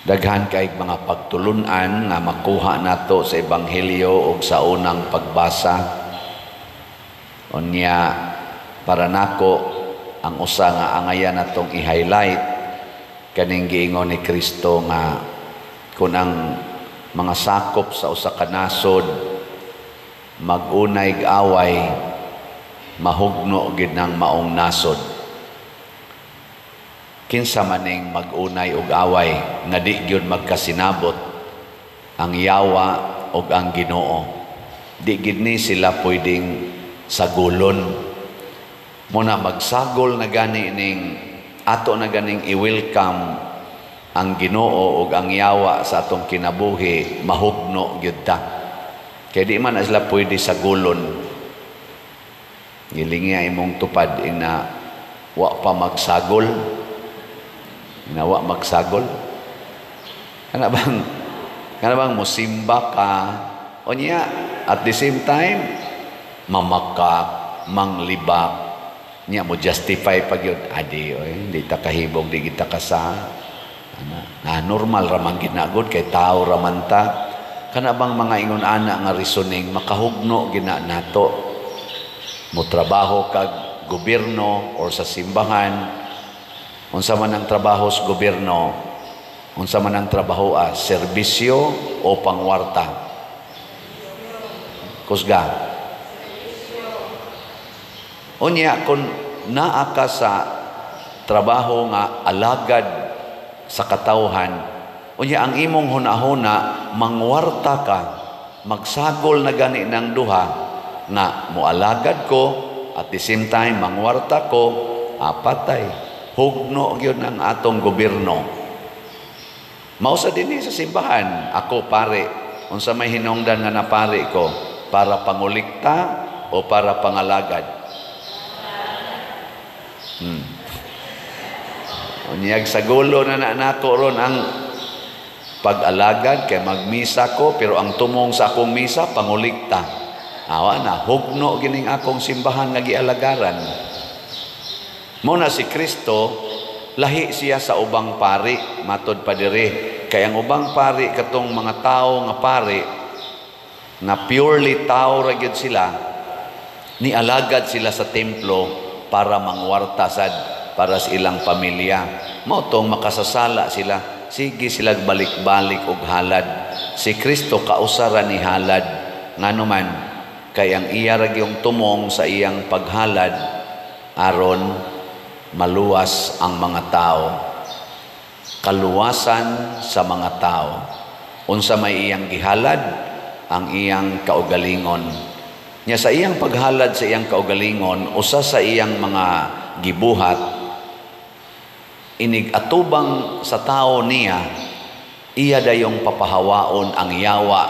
Daghan kay mga pagtulunan nga makuha nato sa ebanghelyo ug sa unang pagbasa. Unya, para nako, ang usa nga angayan natong i-highlight, kaning giingon ni Kristo nga kung ang mga sakop sa usa ka nasod mag-unay away, mahugno gid ng maong nasod. Kinsa maning mag-unay og away nga di gyud magkasinabot? Ang yawa og ang Ginoo. Di gid ni sila pwedeng sagulon. Muna magsagol na gani ning ato na ganing i-welcome ang Ginoo ug ang yawa sa atong kinabuhi, mahugno gyud ta. Kay di man na sila pwede sagulon. Gilingi imong tupad ina, wa pa magsagol. Ina, wa magsagol. Kana bang musimba ka unya at the same time mamakak, manglibak, niya mo justify pag yun, adi oy, hindi ta kahibog, di kita kasa ana, na normal ra man ginagod kay tao ra man ta. Kana bang mga ingon ana nga reasoning, makahugno gina nato. Mo trabaho kag gobyerno or sa simbahan, unsa man ang trabaho sa gobyerno? Unsa man ang trabaho, ah, serbisyo o pangwarta? Kusga. Unya kung naa ka sa trabaho nga alagad sa katawhan, unya ang imong hunahuna mangwarta ka, magsagol na gani ng duha nga moalagad ko, at the same time mangwarta ko, apatay. Hugno gyud ang atong gobyerno. Mao sa dinhi sa simbahan, ako pare, unsa may hinungdan nga napari ko, para pangulikta o para pangalagad? Unyag sa gulo na na nako ron ang pag-alagad kay magmisa ko, pero ang tumong sa akong misa pangulikta. Awa na, hugno gining akong simbahan nga gialagaran. Mo na si Kristo, lahi siya sa ubang pari, matod pa diri. Kay ang ubang pari, katong mga tao nga pari nga purely tao ra gyud sila, nialagad sila sa templo para mangwarta sad para sa ilang pamilya. Mao tong makasasala sila, sige sila balik-balik og halad. Si Kristo kausa ra ni halad. Ngano man? Kay ang iya ra gyung tumong sa iyang paghalad aron maluwas ang mga tao. Kaluwasan sa mga tao. Unsa may iyang gihalad? Ang iyang kaugalingon. Nya sa iyang paghalad sa iyang kaugalingon, usa sa iyang mga gibuhat, inig atubang sa tao niya, iya dayong papahawaon ang yawa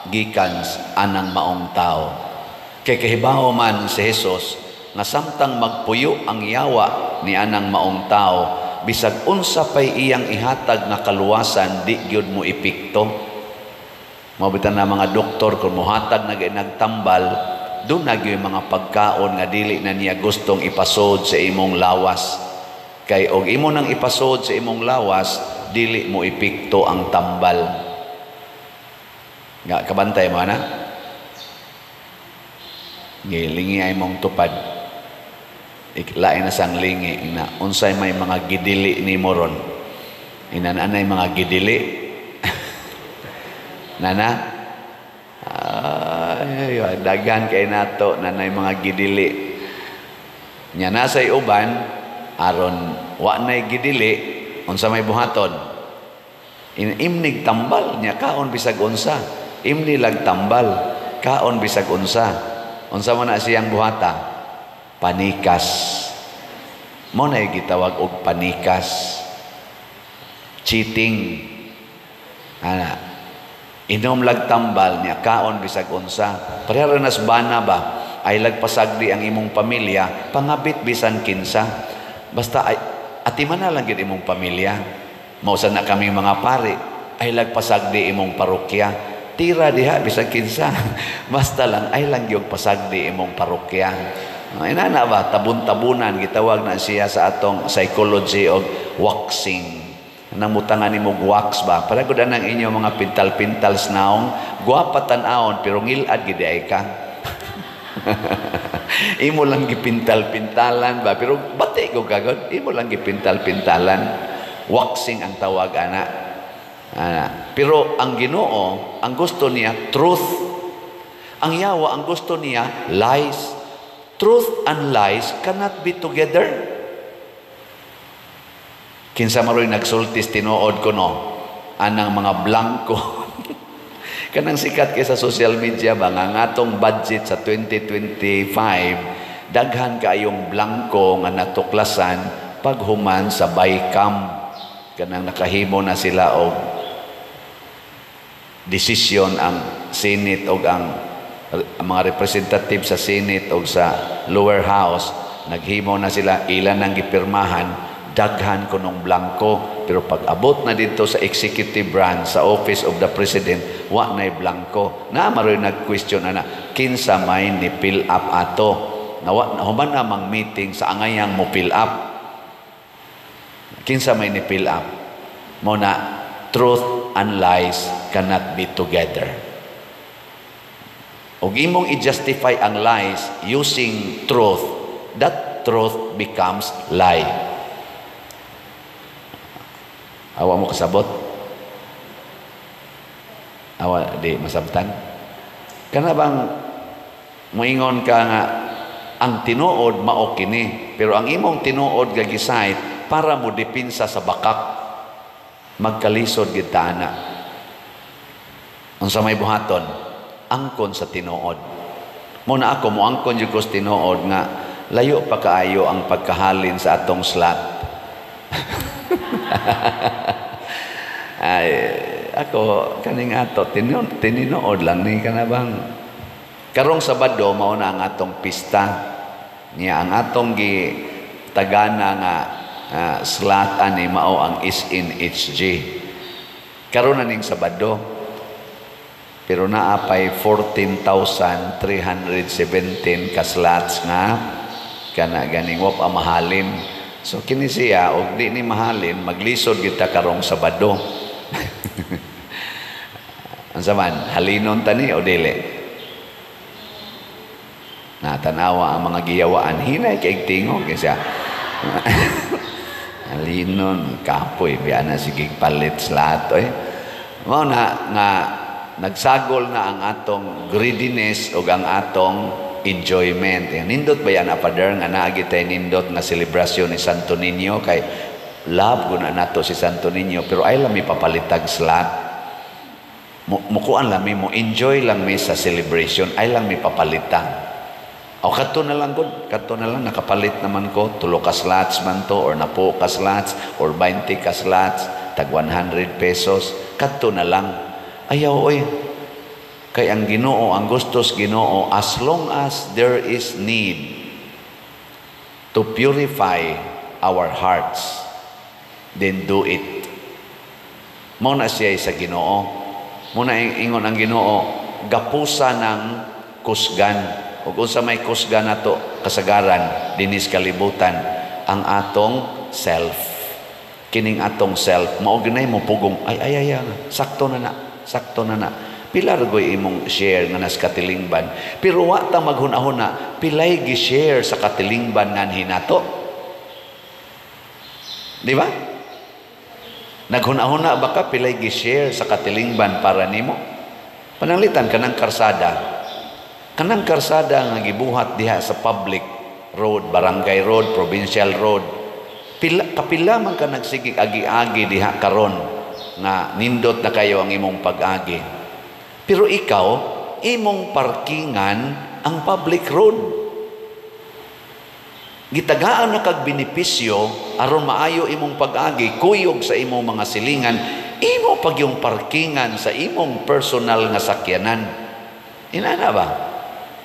gikan anang maong tao. Kay kahibawo man si Jesus nga samtang magpuyo ang yawa ni anang maong tao, bisag unsa pay iyang ihatag nga kaluwasan, di gyud mo epekto. Mao bitan na mga doktor, kung mohatag na nagtambal, doon na gyud mga pagkaon nga dili na niya gustong ipasod sa imong lawas. Kay og imo nang ipasod sa imong lawas, dili mo epekto ang tambal. Nga kabantay mo na? Gilingi ay mong tupad. Lain na sang lingi na unsay may mga gidili ni moron. Inananay mga gidili. Nana? Ay, dagan kay nato nanay mga gidili. Nya nasay uban aron wa nay gidili, unsa may buhaton? Imnig tambal nya kaon bisag unsa. Imni lag tambal, kaon bisag unsa. Unsa man na siyang buhata? Panikas. Mo na gitawag og panikas. Cheating. Ana. Inom lag tambal niya kaon bisag unsa. Pareho ra nas bana ba? Ay lagpasagdi ang imong pamilya, pangabit bisan kinsa. Basta ay atiman na lang gyud imong pamilya. Mao na kaming mga pari, ay lagpasagdi imong parokya. Tira diha bisag kinsa. Basta lang ay lang gyud pasagdi imong parokya. Ay nana ba, tabun-tabunan gitawag na siya sa atong psychology og waxing. Nang mutangan nimo wax ba? Para gud anang inyo mga pintal-pintal sa naong, gwapa tan-awon pero ngilad gid ay ka. Imo lang gipintal-pintalan ba, pero bati ko kagod, imo lang gipintal-pintalan. Waxing ang tawag ana. Ana. Pero ang Ginoo, ang gusto niya truth. Ang yawa, ang gusto niya lies. Truth and lies cannot be together. Kinsa maroy nagsultis tinuod ko no anang mga blanco. Kanang sikat kay sa social media ba nga ngatong budget sa 2025, daghan kaayong blanco nga natuklasan paghuman sa BICAM, kanang nakahimo na sila og desisyon ang Senate og ang mga representative sa Senate og sa lower house. Naghimo na sila, ilan ang gipirmahan, daghan kunong blanco. Pero pag abot na dito sa executive branch, sa Office of the President, wa na'y blanco. Na maroy nag-question ana, kinsa may ni fill up ato? Nawa human namang meeting sa angayang mo fill up, kinsa may ni fill up mo na? Truth and lies cannot be together. Og imong i-justify ang lies using truth, that truth becomes lie. Awa mo kasabot? Awa, di masabtan? Kana bang moingon ka nga ang tinuod mao kini, pero ang imong tinuod ga gisayt para mo depensa sa bakak, magkalisod gid ta ana. Unsa may buhaton? Angkon sa tinuod. Mo na ako moangkon jud ko sa tinuod nga layo pa kaayo ang pagkahalin sa atong slot. Ay, ako kaning ato tinuod lang ni, kana bang karong Sabado mao na ang atong pista niya, ang atong gi tagana nga slot ani mao ang SNHG karon na ning Sabado, pero naa pay 14,317 ka slots nga kana ganing wa pa mahalin. So kini siya, og di ni mahalin, maglisod kita karong Sabado. Unsa man, halinon tani o dili? Natanawa ang mga giyawaan, hinay kay tingog siya. Halinon, kapoy, biya na sige palit slot oy. Mao na nga nagsagol na ang atong greediness o ang atong enjoyment. Yan, nindot ba yan, Father, nga naagi tayo nindot nga selebrasyon ni Santo Niño, kay love guna nato si Santo Niño, pero ay lang mi papalitag slot. Mukuan lang mi, mo enjoy lang mi sa celebration, ay lang mi papalitan. O kadto na lang gud, kadto na lang, nakapalit naman ko, tulo ka slots man to, or napo ka slots, or 20 ka slots, tag 100 pesos, kadto na lang. Ayaw oy. Kay ang Ginoo, ang gustos Ginoo, as long as there is need to purify our hearts, then do it. Mao na siya sa Ginoo. Mao na ingon ang Ginoo, gapusa ng kusgan. Ug unsa may kusgan nato kasagaran dinis kalibutan, ang atong self. Kining atong self mao ginay mo pugong, ay ay ay, ay sakto na na, sakto na na. Pila ra goy imong share nga nas katilingban, pero wa ta maghuna-huna pilay gi-share sa katilingban nganhi nato. Di ba? Naghuna-huna ba ka pilay gi-share sa katilingban para nimo? Pananglitan kanang karsada. Kanang karsada nga gibuhat diha sa public road, barangay road, provincial road. Pila kapila man ka nagsigig agi-agi diha karon nga nindot na kayo ang imong pag-agi. Pero ikaw, imong parkingan ang public road. Gitagaan na kag benepisyo aron maayo imong pag-agi, kuyog sa imong mga silingan, imo pag yung parkingan sa imong personal nga sakyanan. Inana ba?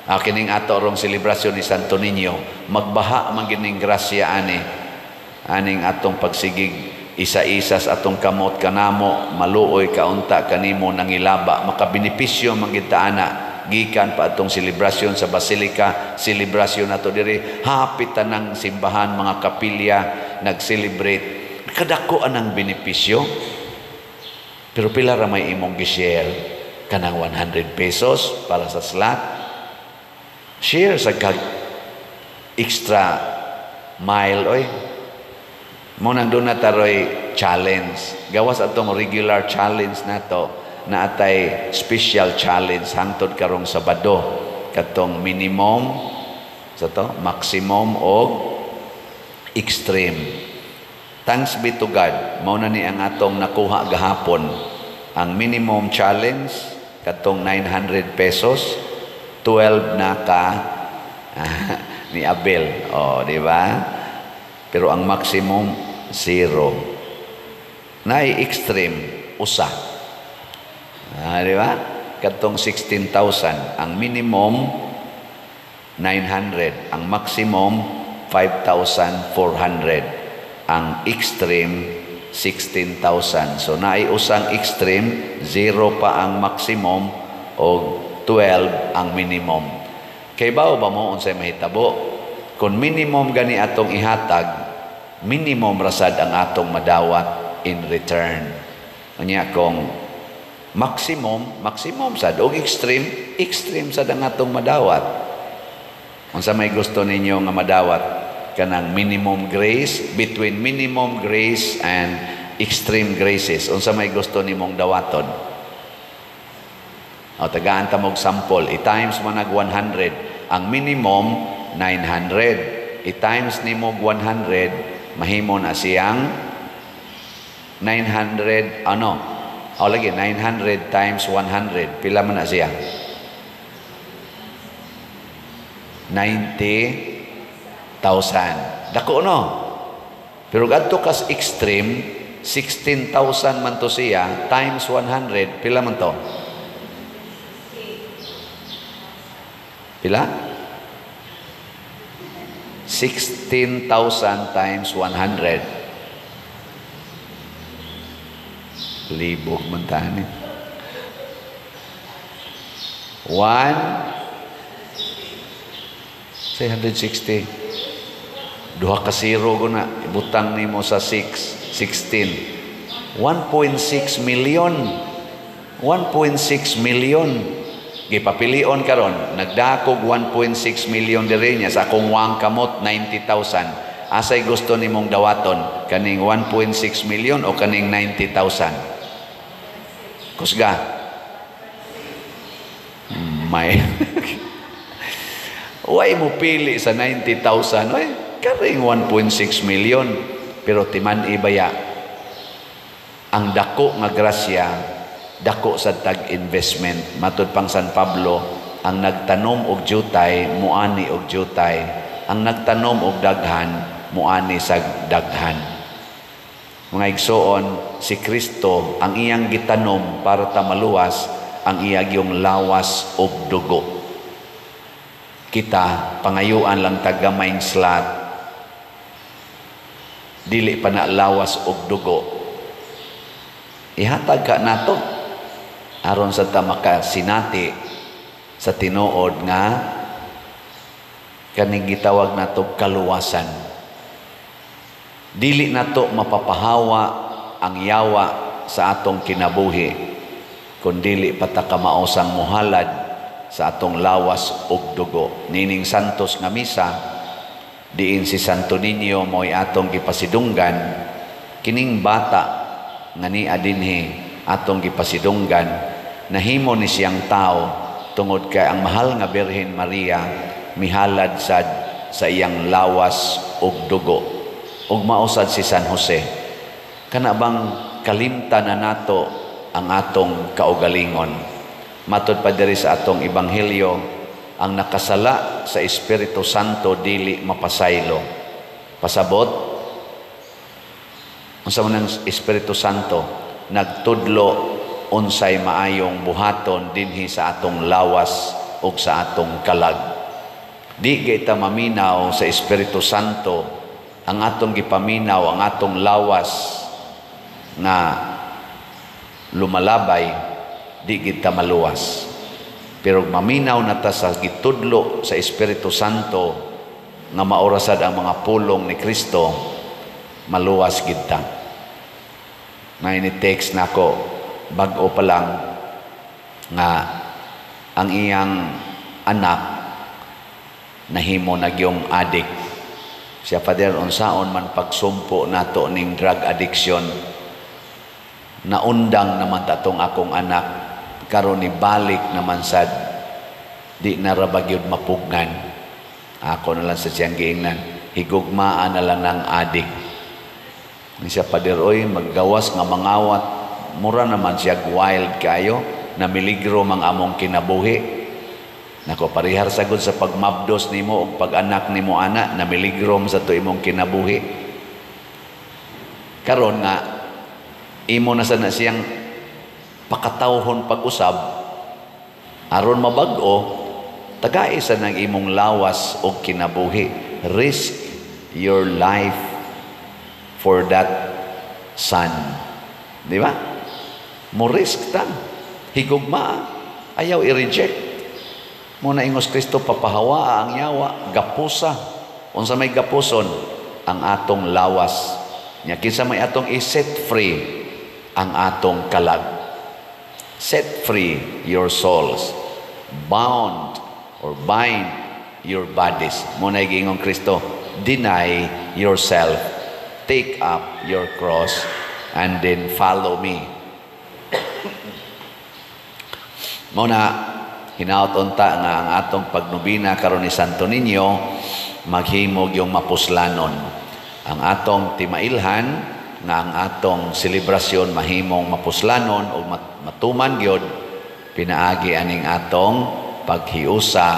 Kining ato rong selebrasyon ni Santo Niño, magbaha man gining grasya ani. Aning atong pagsigig isa-isa sa atong kamot kanamo, maluoy kaunta kanimo nangilaba, makabenepisyo man gid ta ana. Gikan pa atong selebrasyon sa basilika, selebrasyon nato diri, hapit tanang simbahan, mga kapilya nag-celebrate. Kadako anang benepisyo. Pero pila ra may imong gi-share? Kanang 100 pesos para sa slot. Share sa kag extra mile oy. Mo nang doon na taroy challenge. Gawas atong regular challenge nato, na atay special challenge hangtod karong Sabado, katong minimum sa to, maximum og extreme. Thanks be to God, mao na ni ang atong nakuha gahapon. Ang minimum challenge katong 900 pesos, 12 na ka ni Abel. Oh, di ba? Pero ang maximum, zero. Naay extreme, usa. Ah, di ba? Katong 16,000, ang minimum 900, ang maximum 5,400. Ang extreme 16,000. So naay usang extreme, zero pa ang maximum o 12 ang minimum. Kay bao ba mo unsay mahitabo? Kung minimum gani atong ihatag, minimum rasad ang atong madawat in return. Unya kung maximum, maximum sad, og extreme, extreme sad ang atong madawat. Unsa may gusto ninyo nga madawat? Kanang minimum grace, between minimum grace and extreme graces, unsa may gusto nimong dawaton? O tagaan ta mog sample, i-times mo nag 100, ang minimum 900. I-times nimo 100, mahimo na siyang 900, ano? O lagi 900 times 100, pila man na siya? 90,000. Dako no? Pero gadto kas extreme, 16,000 man to siya times 100, pila man to? Pila? 16,000 times 100. Libog man tani. 1 660. Duha ka zero ko na. Ibutang nimo sa 6, 16. 1.6 million. 1.6 million. Gipapilion karon, nagdakog 1.6 million diri niya sa akong wang kamot 90,000. Asay gusto nimong dawaton, kaning 1.6 million o kaning 90,000? Kusga. May Way mo pili sa 90,000, oy, karing 1.6 million. Pero timan ibaya ang dako nga grasya, dako sa tag-investment. Matud pang San Pablo, ang nagtanom og jutay, muani og jutay. Ang nagtanom og daghan, muani sa daghan. Mga igsoon, si Kristo, ang iyang gitanom para ta maluwas, ang iyang yung lawas og dugo. Kita, pangayuan lang tagamayng slot, dili pa na lawas og dugo. Ihatag ka nato aron sa ta makasinati sa tinuod nga kaning gitawag nato kaluwasan. Dili nato mapapahawa ang yawa sa atong kinabuhi kun dili pa ta kamaosang mohalad sa atong lawas ug dugo. Nining Santos nga misa, diin si Santo Niño mo'y atong gipasidunggan, kining bata nga niya dinhi atong gipasidunggan, nahimo ni siyang tao tungod kay ang mahal nga Birhen Maria mihalad sad sa iyang lawas ug dugo. Ug mausad si San Jose. Kana bang kalimtan na nato ang atong kaugalingon? Matud pa diri sa atong ebanghelyo, ang nakasala sa Espiritu Santo dili mapasaylo. Pasabot, unsa man ang Espiritu Santo? Nagtudlo unsay maayong buhaton dinhi sa atong lawas ug sa atong kalag. Di kita maminaw sa Espiritu Santo, ang atong gipaminaw, ang atong lawas nga lumalabay, di kita maluwas. Pero maminaw na ta sa gitudlo sa Espiritu Santo nga maorasad ang mga pulong ni Kristo, maluwas kita. May ni text nako bag-o pa lang nga ang iyang anak nahimo na gyung addict. Siya, "Father, unsaon man pagsumpo nato ning drug addiction? Naundang naman tatong akong anak, karon ni balik naman sad, di na ra ba gyud mapugnan?" Ako na lang sa siyang giingnan, "Higugmaan na lang ng addict." Ni siya, "Father, oy, maggawas nga mangawat, mura naman siya wild kayo, na miligro mang among kinabuhi." Nako, parehar sagod sa pagmabdos nimo og pag-anak nimo ana, na miligro sa to imong kinabuhi. Karon nga imo na sana siyang pakatawhon pag-usab aron mabag-o, tagai sa nang imong lawas og kinabuhi. Risk your life for that son. Di ba? Mo risk ta. Higugma, ayaw i-reject. Mo na ingos Kristo, papahawa ang yawa, gapusa. Unsa may gapuson? Ang atong lawas. Nya kinsa may atong i-set free? Ang atong kalag. Set free your souls. Bound or bind your bodies. Mo na giingong Kristo, "Deny yourself. Take up your cross and then follow me." Mo na hinaot unta nga ang atong pagnobina karon ni Santo Niño maghimog yung mapuslanon. Ang atong timailhan nga ang atong selebrasyon mahimong mapuslanon o matuman gyud pinaagi aning atong paghiusa,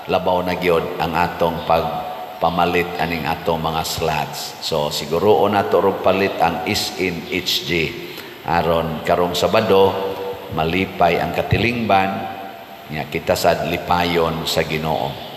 labaw na gyud ang atong pagpamalit aning atong mga slots. So siguro nato rog palit ang SNHG aron karong Sabado malipay ang katilingban nya kita sad lipayon sa Ginoo.